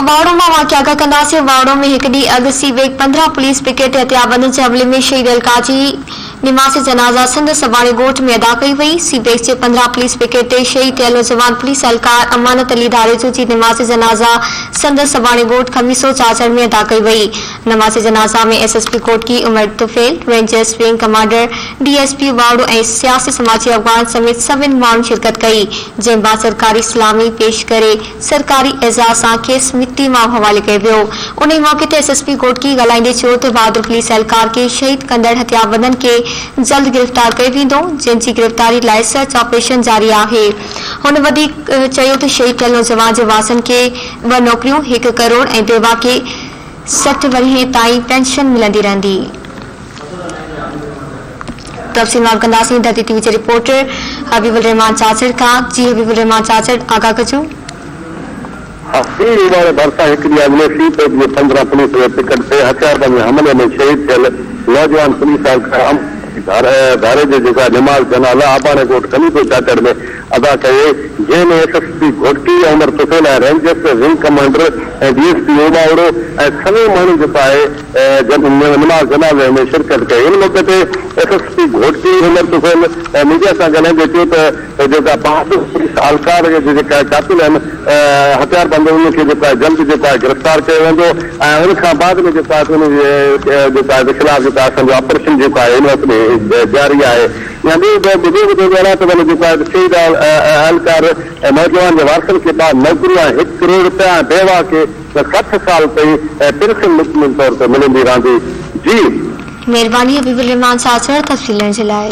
اوٻاوڙو مان واقعا آگاهه ڪنداسين، اوٻاوڙو ۾ هڪ ڏينهن اڳ سي ويگ 15 پوليس پڪيٽ تي هٿياربندن جي حملي ۾ شهيد اهلڪار جي نماز جنازه سندس اباڻي ڳوٺ ۾ ادا ڪئي وئي. سي بيڪ جي 15 پوليس پڪيٽ تي شهيد ٿيل نوجوان پوليس اهلڪار امانت علي ڌاريجو جي نماز جنازه سندس اباڻي ڳوٺ خميسو چاچڙ ۾ ادا ڪئي وئي. نماز جنازه ۾ S S P Ghotki Umar Tufail, rangers wing commander, D S P Ubauro ۽ سياسي سماجي اڳواڻن سميت سوين ماڻهن شرڪت ڪئي، جنهن بعد سرڪاري سلامي پيش ڪري سرڪاري اعزاز سان کيس مٽي ماء حوالي ڪيو ويو. انهي موقعي تي ايس ايس پي گهوٽڪي ڳالهائيندي چيو ته بهادر پوليس اهلڪار کي شهيد ڪندڙ هٿياربندن کي جلد گرفتار ڪيو ويندو، جن جي گرفتاري لاء سرچ آپريشن جاري آهي. هن وڌيڪ چيو ته شهيد ٿيل نوجوان جي وارثن کي ٻه نوڪريون، هڪ ڪروڙ ۽ بيواهه کي 60 ورهين تائين پينشن ملندي رهندي. تفصيل معلوم ڪنداسين ڌرتي ٽي وي جي رپورٽر حبيب الرحمان چاچڙ کان جي حبيب الرحمان چاچڙ آگاهه ڪجو. حفيظ واري ڀرسان هڪ ڏينهن اڳ ۾ سي پيڪ جي 15 پوليس جي پڪٽ تي هٿياربند حملي ۾ شهيد ٿيل نوجوان پوليس اهلڪار امر ڌاريجو جيڪا نماز جنازه آباڻي ڳوٺ خليفو چاچڙ ۾ ادا ڪئي وئي جنهن ۾ S S P Ghotki Umar Tufail ۽ rangers wing commander ۽ D S P Ubauro ۽ سوين ماڻهن جيڪو آهي نماز جنازي ۾ شرڪت ڪئي. ان موقعي تي S S P Ghotki Umar Tufail media سان ڳالهائيندي چيو ته جيڪا بهادر پوليس اهلڪار جي جيڪا قاتل آهن هٿياربند انهن کي جيڪو آهي جلد جيڪو آهي گرفتار ڪيو ويندو ۽ ان کان بعد ۾ جيڪو آهي انهن جي جيڪو آهي خلاف جيڪو آهي اسان جو آپريشن جيڪو آهي هن وقت به جاري آهي يا ٻيو به ٻيو ٻڌو ويو آهي ته جيڪو آهي شهيد اهلڪار نوجوان جي وارثن کي ٻه نوڪريون ۽ هڪ ڪروڙ رپيا ۽ بيواهه کي ته 60 سال تائين پينشن مڪمل طور تي ملندي رهندي. جي. مهرباني حبيب الرحمان چاچڙ تفصيل ڏيڻ جي لاء.